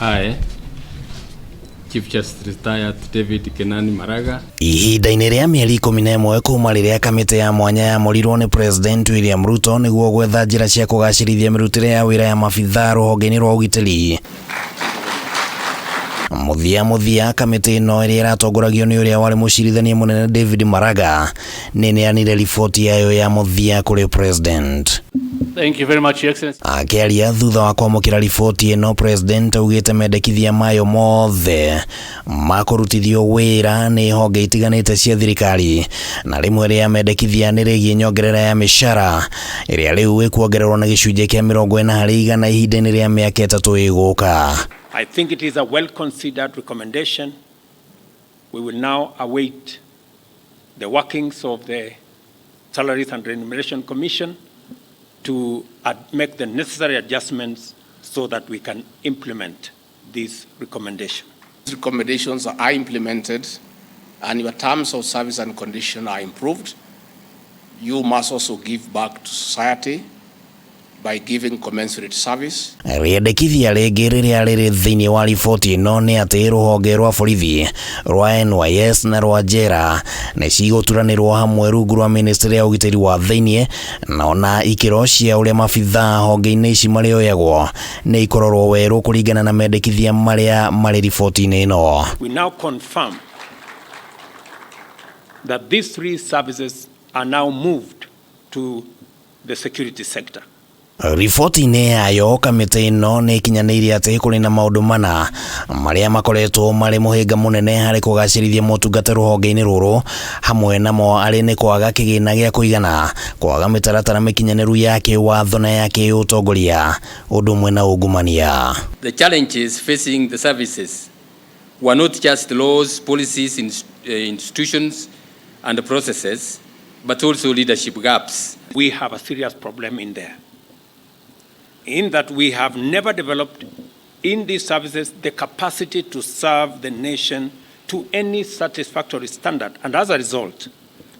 I, Chief Justice retired David Kenani Maraga. Ihinda-inĩ rĩa mĩeri 11 kuma rĩrĩa kamĩtĩ ya mwanya yamũrirwo nĩ President William Ruto nĩguo gwetha njĩra cia kũgacĩrithia mĩrutĩre ya wĩra ya mabithaa rũhonge-inĩ rwa ũgitĩri. Mũthia mũthia kamĩtĩ ĩno ĩrĩa ĩratongoragio nĩ ũrĩa warĩ mũcirithania mũnene David Maraga nĩ ĩneanire riboti yayo ya mũthia kũrĩ President. Thank you very much, Your Excellency. Akĩaria thutha wa kwamũkĩra riboti ĩno, President augĩte mendekithia mayo mothe makũrutithio wĩra nĩ honge itiganĩte cia thirikari, na rĩmwe rĩa mendekithia nĩ rĩgiĩ nyongerera ya mĩcara ĩrĩa rĩu ĩkuongererwo na gĩcunjĩ kĩa 40% ihinda-inĩ rĩa mĩaka 3 ĩgũka. I think it is a well-considered recommendation. We will now await the workings of the Salaries and Remuneration Commission to make the necessary adjustments so that we can implement this recommendation. These recommendations are implemented and your terms of service and condition are improved. You must also give back to society by giving commensurate service. Rĩendekithia rĩngĩ rĩrĩa rĩrĩ thĩinĩ wa riboti ĩno nĩ atĩ rũhonge rwa borithi rwa NYS na rwa njera nĩ cigũturanĩrwo hamwe rungu rwa ministry ya ũgitĩri wa thĩinĩ, na ona ikĩro cia ũrĩa mabithaa honge-inĩ ici marĩoyagwo nĩ ikororwo werũ kũringana na mendekithia marĩa marĩ riboti-inĩ ĩno. We now confirm that these three services are now moved to the security sector. Riboti-inĩ yayo kamĩtĩ ĩno nĩ ĩkinyanĩirie atĩ kũrĩ na maũndũ mana marĩa makoretwo marĩ mũhĩnga mũnene harĩ kũgacĩrithia motungata rũhonge-inĩ rũrũ, hamwe namo arĩ nĩ kwaga kĩgĩna gĩa kũigana, kwaga mĩtaratara mĩkinyanĩru ya kĩwatho na ya kĩũtongoria, ũndũ ũmwe na ungumania. The challenges facing the services were not just laws, policies, institutions and processes, but also leadership gaps. We have a serious problem in there, in that we have never developed in these services the capacity to serve the nation to any satisfactory standard. And as a result,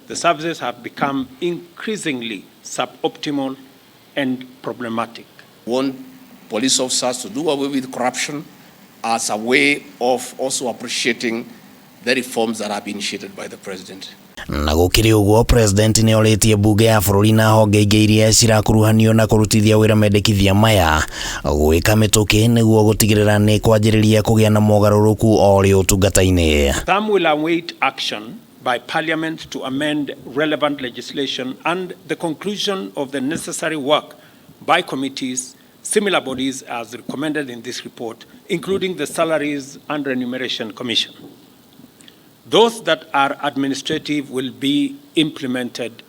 the services have become increasingly suboptimal and problematic. We want police officers to do away with corruption as a way of also appreciating the reforms that have been initiated by the president. Na gũkĩrĩ ũguo, President nĩ orĩtie mbunge ya bũrũri na honge ingĩ iria cirakuruhanio na kũrutithia wĩra mendekithia maya gwĩka mĩtũkĩ nĩguo gũtigĩrĩra nĩ kwanjĩrĩria kũgĩa na mogarũrũku o rĩ ũtungata-inĩ. Some will await action by Parliament to amend relevant legislation and the conclusion of the necessary work by committees, similar bodies as recommended in this report, including the Salaries and Remuneration Commission. Those that are administrative will be implemented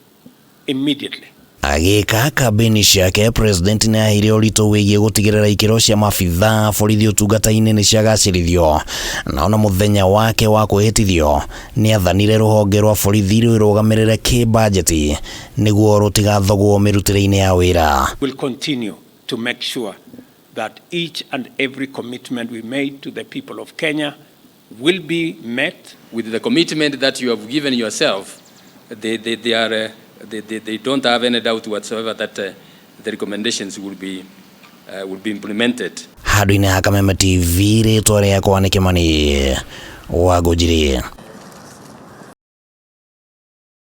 immediately. Agĩka kambĩini ciake, President nĩ aheire ũritũ wĩgiĩ gũtigĩrĩra ikĩro cia mabithaa borithi ũtungata-inĩ nĩ ciagacĩrithio, na ona mũthenya wake wa kwĩhĩtithio nĩ athanire rũhonge rwa borithi rwĩrũgamĩrĩre kĩbajeti nĩguo rũtigathogwo mĩrutĩre-inĩ ya wĩra. We'll continue to make sure that each and every commitment we made to the people of Kenya will be met. With the commitment that you have given yourself, they don't have any doubt whatsoever that the recommendations will be implemented. Handũ-inĩ ha Kameme TV, rĩtwa rĩakwa nĩ Kĩmani wa Ngũnjiri.